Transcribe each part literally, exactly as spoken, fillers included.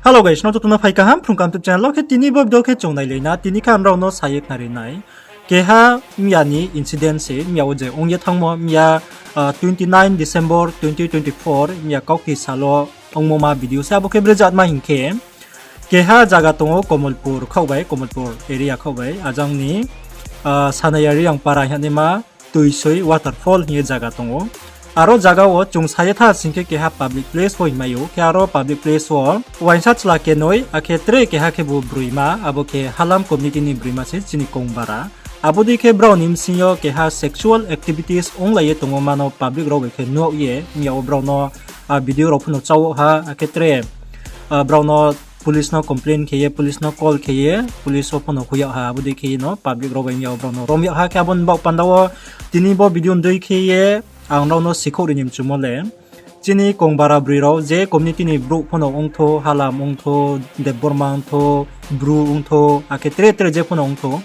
Hello guys, no joto no phai kaham Phrung Kaham YouTube channel wo. Khe tini bo video khe chung nailai na, tini khe ang nrao no sa ye khnari nai. Keha mya ni incident se, mya wo je ong ye thanngmo, mya, ah, twenty nine December twenty twenty four, mya kaukti sal wo ongmo ma video se, abo khe brejatma hing khe. Keha zaga tong ou Komolpur khaoh bai, Komolpur area khaoh bai, ajang ni, ah, Sanayari ang para hingnaima Tuisoi Waterfall hing ye zaga tong ou. Aro zaga wo chung sa ye tha sing khe keha public place pho hingmai ou. Khe aro public place wo uaingsa chla kenoi, akhe tre keha khebu broima, abo khe Halam community ni broima se chini Kongbara. Abo dei khe brao ni bsing yo keha sexual activities onglai ye tongmo ma no public rao bai khe nuh ye, mya wo brao no, ah, video rao pho no chá ha, akhe tre, ah, brao no police no complain khe ye, police no call khe ye, police wo pho no hoih yag ha, abo dei khe ye no public rao bai mya wo brao no rom yag ha. Khe abo ni baoh panda wo tini bo video ni dei khe ye ang nrao no sikhouh ri ni mchumo le, chini Kongbara broi rao je community ni brouh pho no ongthou, Halam ongthou, Debbarma ongthou, Bru ongthou, akhe tre tre je pho no ongthou.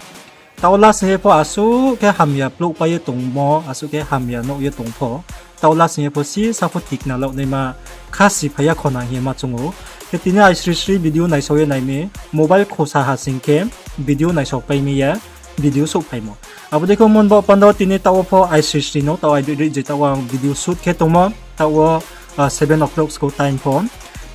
Taoh wo last ni ye pho asuh khe hamya plouhpai ye tongmo, asuh khe hamya nuh ye tong pho. Taoh wo last ni ye pho sisa pho tikna laoh naima khasi phai ya khona hing ye ma choung ou. Khe tini ai sri sri video naisao ye nai mi, mobile khosa ha sing khe video naisao pai mi ya, video souhphaimo. Abo dei khe mon baoh panda wo tini taoh wo pho ai sri sri no, taoh ai ri je taoh wo ang video shoot khe tongmo, taoh wo, ah, seven o'clock skou time pho.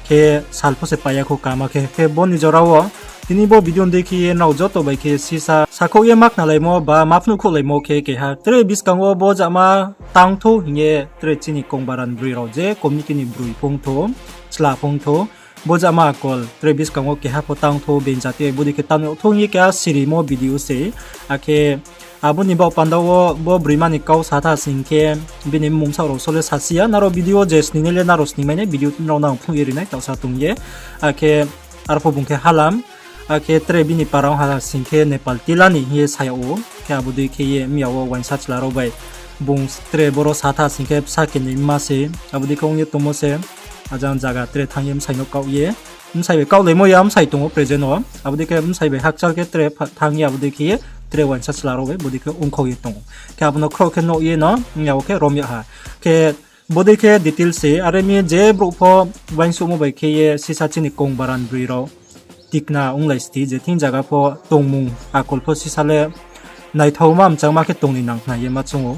Khe sal pho se pai ya khou kama khe, khe bo ni jora wo tini bo video ni dei khe ye nrao joto bai khe sisa sakhouh ye ma khnalaimo ba ma phnuhkhouhlaimo khe keha tre buskang wo bo jama tangthou hing ye tre chini Kongbara ni broi rao je community ni broi pho ongthou, chla pho ongthou, bo jama akol tre buskang wo keha pho tangthou, being jati bai bodei khe tang yag thou hing ye keha sirimo video se. Akhe abo ni baoh panda wo bo broima ni kau sa tha sing khe bini mmung saoh rao so le sasi ya, nrao video je sningnai le nrao sningmai nai, video nrao no ang phnuh ye ri nai taohsa tong ye. Akhe arphuh bung khe Halam, akhe tre bini para ong ha sing khe Nepal Tilani hing ye sa yag ou. Khe abo dei khe ye mya wo uaingsa chla rao bai bung tre boro sa tha sing khe bsa keni mma se, abo dei khe ong ye tongmo se, ajang zaga tre thanng ye bsai no kaoh ye, bsai bai kaohlaimo ya bsai tong ou present wo, abo dei khe bsai bai hakchal khe tre pha-, thanng ye abo dei khe ye tre uaingsa chla rao bai bodei khe ongkhou ye tong ou. Khe abo no khroh khe nuh ye no mya wo khe rom yag ha. Khe bodei khe detail se, are mi je brouh pho uaingsouhmo bai khe ye sisa chini Kongbara ni broi rao tikna onglai sti, je thing zaga pho tongmung akol pho sisa le naithaoma mchangma khe tong ni nang khna ye ma choung ou.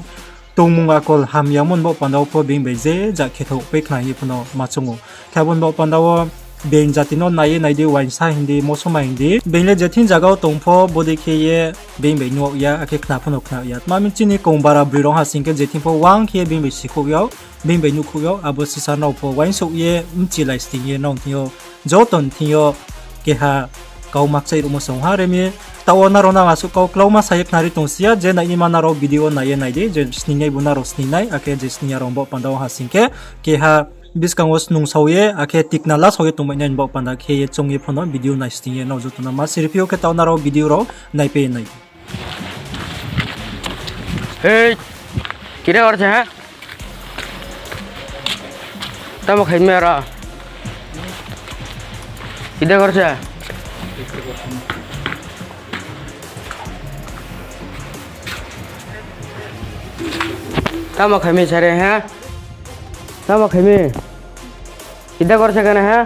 Tongmung akol hamya mon baoh panda wo pho being bai je ja khe thouh pai khna ye pho no ma choung ou. Khe abo ni baoh panda wo being jati no nai ye nai di, uaingsa hing di, mosoma hing di, being le je thing zaga wo tong pho bodei khe ye being bai nuh ya, akhe khna pho no khna ya. Tma mi chini Kongbara broi rao ha sing khe je thing pho uang khe ye being bai sikhouh yag, being bai nuhkhouh yag, abo sisa nrao pho uaingsouh ye mchilai sting ye nrao thing yo, joto ni thing yo keha kau makchai ruhmo song ha. Are mi taoh wo nrao no asuh kau klauma sa ye khnari tong si ya, je nainaima nrao video nai ye nai di, je sningnai bo nrao sningnai, akhe je sning ya rao baoh panda wo ha sing khe keha buskang wo snungsao ye, akhe tikna lasao ye tongmai nai baoh panda khe ye choung ye pho no video nai sting ye nrao joto no ma siriphi ou. Khe taoh nrao video rao naipai ye nai di. Hei, kida kor se, ha? Tamo khai mi aro? Kida kor se? Tamo khai mi sare, ha? Tamo khai mi? Kida kor se kena, ha?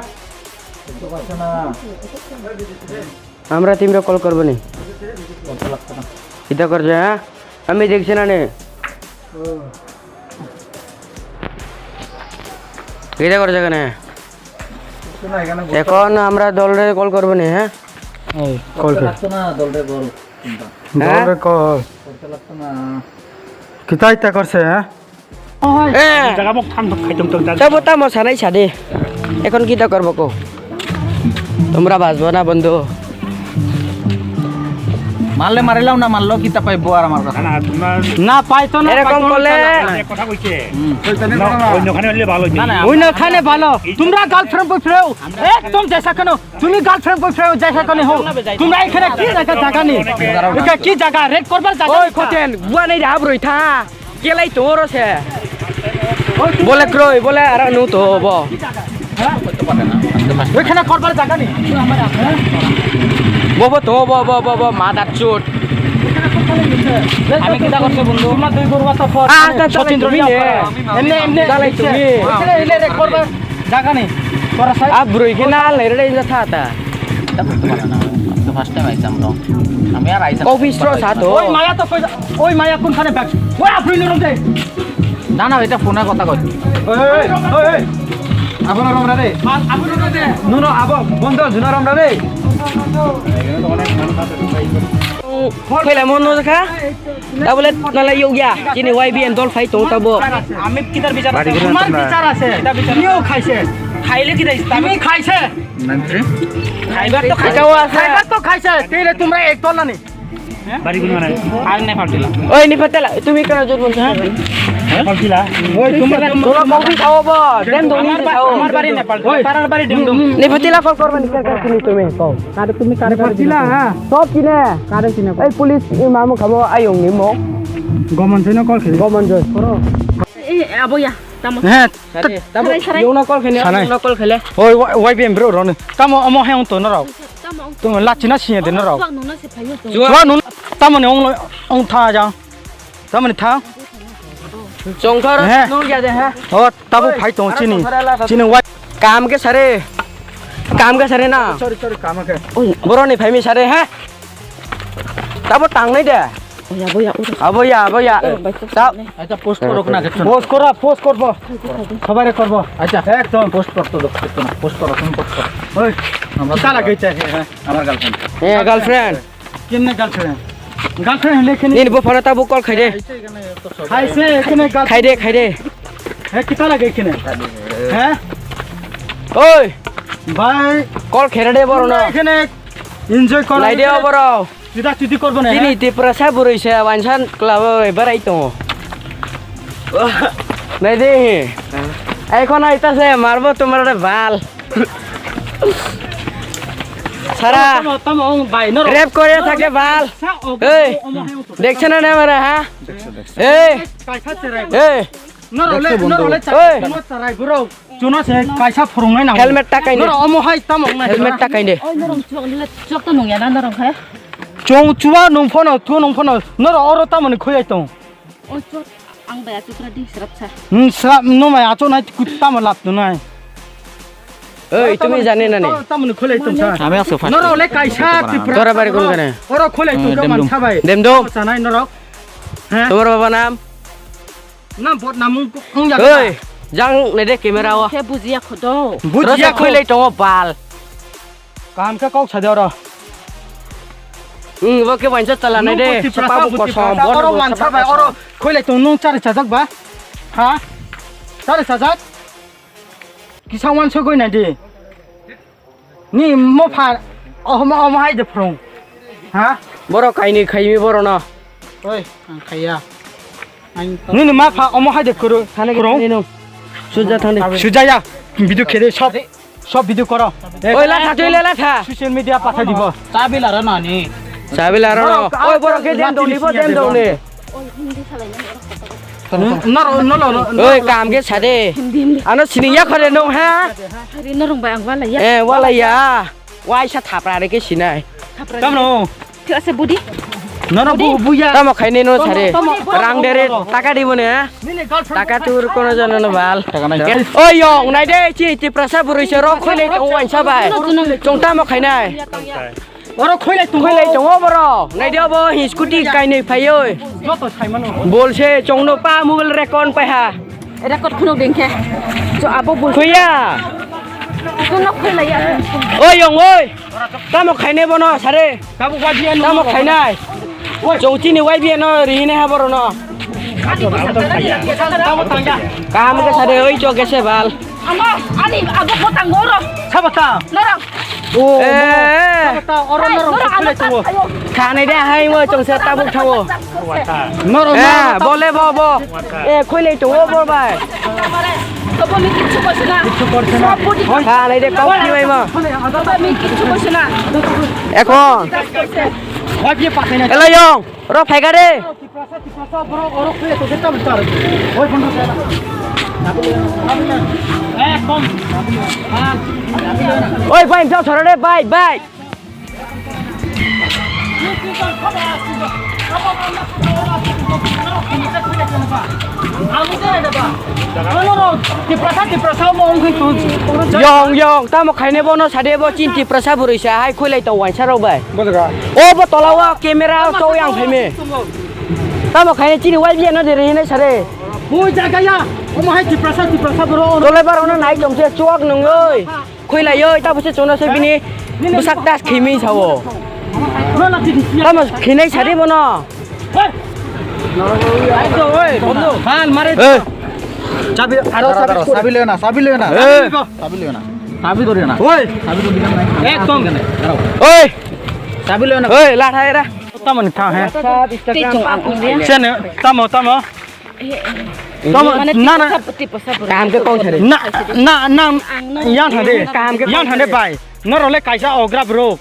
আমরা টিমরে কল করবো নি। কিতা করছে, হ্যাঁ? আমি দেখছি না নে। কিতা করছে এখানে? এখন আমরা দলরে কল করবো নি, হ্যাঁ? এই, কল কর। দলরে কল। হ্যাঁ? দলরে কল। কিতা ইতা করছে, হ্যাঁ? এ! জাগা বক থাম, থাম, খাইতং, তং, জাগা। তবু তো আমার সানাই সাদে। এখন কিতা করবো কো? তোমরা বাঁচবো না, বন্ধু। মারলে মারিলাও না, মারলো কিতা পাইবো আর আমার কথা? না, না, তোমরা না, পাইতো না, এরকম পাইতো না, করলে চালা। কথা কইছে। হুম। না, অন্যখানে হইলে ভালো হইতো। না, না, অন্যখানে ভালো। এই তোমরা গার্লফ্রেন্ড বয়ফ্রেন্ড একদম যেসা কেন, তুমি গার্লফ্রেন্ড বয়ফ্রেন্ড যেসা কেন হো, তোমরা এখানে কি জায়গা, জায়গা নেই? এটা কি জায়গা? রেড করবার জায়গা ওই নেই? খতেন, বুয়া নেই রে, হাবরই থা। Kelai tong oro se. Bole kroi, bole aro nu to bo. Oikhane korbar jaga ni. Bo bo to bo bo bo bo mother chut. Ami kita korse bondhu. Toma dui guru asa por. Ah, ta ta Sotindro ni ne. Emne emne. Jalai tumi. Oikhane ile re korbar jaga ni. A broi khe nal nai rade ja tha ta. First time aisam dong. Kau bistro sa to. Oi maya to koi, oi maya kun khane bag. Oi abroi no rom de. Na na, eta phone kotha koi. Oi oi oi. Abo no rom rade. Abo no rom de. No no, abo bondo juna rom rade. Khaila mono kha. Tabole nalai yog ya. Chini Y B N dol phai tong tabo. Sman bichar ase. Niyo khaise. Khaile ki dai? Tumi khaise. Khaibar to khaise. Khaibar to khaise. Tile tumra ek dol nani. Oi, Nepal tila. Tumi kana jor bolcho, ha? Nepal tila. Oi, tumra, tumra kau bi sao bo. Dem dong ni sao. Amar bari Nepal. Oi, tarar bari dem dong. Nepal tila call kor mani kar kar chini tumi kau. Kare tumi kare Nepal tila, ha? Sob chine. Kare chine. Ei, police ni mamu khamo ayong ni mo. Gomonjoy no call khili. Gomonjoy. Eh, abo ya, tamo. He, tamo. Sarai, sarai. Yong no call khili, yong no call khili. Oi, Y B N bro ro ni. Tamo omo he ong to no rao. Tamo ong. Tamo lachina siya de no rao. Chuak nung no se phayo to. Chuak nung tamo ni ong lo, ong tha jang. Tamo ni tha. Chong thar nung ya de ha. O, tabo phai tong chini. Chini wai. Kam khe sare. Kam khe sare na. Sorry, sorry, kam khe. Oi, boro ni phai mi sare ha. Tabo tangnai de. Abo ya, abo ya. Acha, post koro khna khe. Post koro, post korbo. Sobai re korbo. Acha, ekdom post korto dok, post koro, post koro. Oi, kala gei chai he, ha? Amar girlfriend. Eh, girlfriend. Kemne girlfriend? Girlfriend hile kene. Nini bupha no tabo call khai de. Khaise, kene girlfriend. Khai de, khai de. He, kita lage kene. He? Oi. Bhai. Call khere de boro no. Kene enjoy koro. Nai de o boro. Chuda chudi korbo na. Chini Tiprasa bwrwi se wansan club o berai tongo. Nai de. Ekhon aita se marbo tumra de bal. Sara. Tamo, tamo, ong bai, noro. Rap kore thake bal. Ei. Dekchha na nai mara ha? Ei. Ei. Noro le, noro le chak, noro charai bro. Chuno se kaisa phurungnai nang. Helmet ta kaini. Noro omo hai tamo nai. Helmet ta kaini. Oi, norong chuak le, chuak to nung ya na norong khe. Chung chua nung phono, tu nung phono. Noro oro tamo ni khuyai tong. Oi, chuak, ang bai achuk ra di, srap sa. Hmm, srap no mai achuk nai, kut tamo lap tu nai. Oi, tumi jane na ni? Tamo ni khulai tong sa. Ami aso first. Noro le kaisa Tripura. Tora bari kon kane? Oro khulai tong ka mansa bai. Dem dong. Chanai noro. He? Tomar baba nam? Nam bot nam ong ya. Oi, jang nai de camera o. Khe bujiya khodo. Bujiya khulai tongo bal. Kaham khe kok sa de oro. Hmm, bo khe wainsa chala nai de. Sapa bo kosom, oro mansa bai, oro khulai tong nung chari chajak ba? Ha? Chari chajak? Kisa wansugoi nai di. Ni mopha omo, omo hai de phrung. Ha? Boro kaini khaimi boro no. Oi, ang khaiya. Nini mapha omo hai de kuru, thani kuru. Suja thani. Suja ya. Video khe de sob, sob video koro. Oi, la tha, tui le la tha. Social media pathai dibo. Chabi laro nani. Chabi laro no. Oi, boro khe dem dong ni bo, dem dong ni. Oi, Hindi salai na. Noro, noro, noro. Oi, kam khe sa de. Hindi, Hindi. Ano sini ya khore nung ha. Hari norong bai ang walai ya. Eh, walai ya. Waisa thapra re khe sinai. Thapra. Tamo no. Thik ase, budi. Noro bu, bu ya. Tamo khaini no sare. Tamo, tamo. Rang dere, taka di mone ha. Nini girlfriend. Taka tur kono jano no bal. Taka nai. Oi, yong, nai de, chini Tiprasa bwrwi se rok khoi nai tong wainsa bai. Chong tamo khainai. Oro khoi lai tong. Khoi lai tong o boro. Nai di obo hi scooty kainwi phai oi. Joto sai mano. Bol se chong no pa mobile record pai ha. Record khunuk ding khe. Cho abo bol. Khoi ya. Khunuk khoi lai ya. Oi yong oi. Tamo khainai bono sare. Tamo khainai. Oi. Chong chini Y B N no ri hinai ha boro no. Kaham khe sare oi chok khe se bal. Ama, ani abo botang oro. Sabata. Norok. O, eh. Sabata, oro norok khulai tongo. Khanai de hai mo chong se tabuk thango. Norok, eh, norok bole bo, bo. Eh, khulai tongo bo bai. Abo mi kichu korse na. Kichu korse na. Khanai de kau ki mai mo. Abo mi kichu korse na. Ekhon. Elo yong, ro phai ga re. Tiprasa, Tiprasa, borok oro khulai tong khe tamo char. Oi, bondo se. Ekdom. Oi, bai, jao, thora re, bai, bai. Yong, yong, tamo khainai bo no sade bo chini Tiprasa bwrwi sa hai khuilai tong uaingsa rok bai. O bo tola o camera o chou yang phai mi. Tamo khainai chini Y B A no de ri hinai sare. Bui jaga ya. Omo hai Tiprasa, Tiprasa bro. Tole bar ono nai tong se chuak nungoi. Khuilai oi, tabo se chungno se bini bwsak tas khimi sao. Tamo khinai sari bono. Hal mare. Ei. Chabi, aro daro, daro, chabi, chabi leo na, chabi leo na. Ei. Chabi leo na. Chabi dori na. Oi. Chabi dori na. Ekdom. Daro. Oi. Chabi leo na. Oi, la thai ra. Tamo ni thang he. Tei chung ang ong ya. Sene, tamo, tamo. Tamo, mane na, na. Tiprasa, Tiprasa bwrwi. Kaham khe kau sari. Na, na, na, ang no yang thang de. Kaham khe yang thang de bai. Norok le kaisa ogra bro.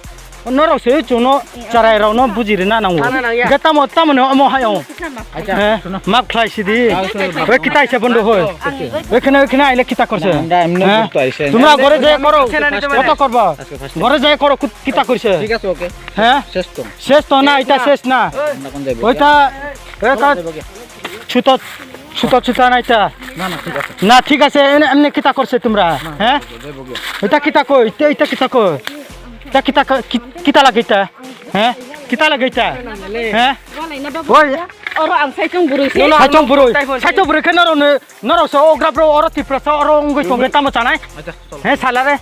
Norok se chung no charai rao no buji rina nang o. Sana nang ya. Ge tamo, tamo no omo hai o. Acha, eh, suno. Map khlai si di. Acha, suno. Oi kitai se bondo hoi. Oi khna, oi khna aile kita korse. Nang da emne. Eh? Bukto aise. Tumra gore jaya koro. Koto korba. Acha, first. Gore jaya koro kut-, kita korse. Thik ache, okay. He? Ses to. Ses to na, ita ses na. Oi ta, oi ta. Suto, suto, suto na ita. Na, na, thik ache. Na, thik ache, emne, emne kita korse tumra. He? Ita kita ko, ita, ita kita ko. Ita kita ko, ki-, kita lagi ita. He? Kita lagi ita. He? Oi. Oro ang saichung bwrwi se. Saichung bwrwi. Saichung bwrwi khe norok no, norok se ogra bro oro Tiprasa oro wngwi tong khe tamo chanai. He, sala re.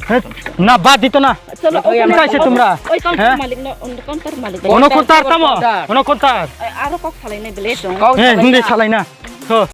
He, na, bad dito na. Chalo, kita se tumra. Oi, counter malik no, counter malik. Ono counter tamo? Ono counter. Aro kok salai nai bele chong. He, hindi salai na. Ho.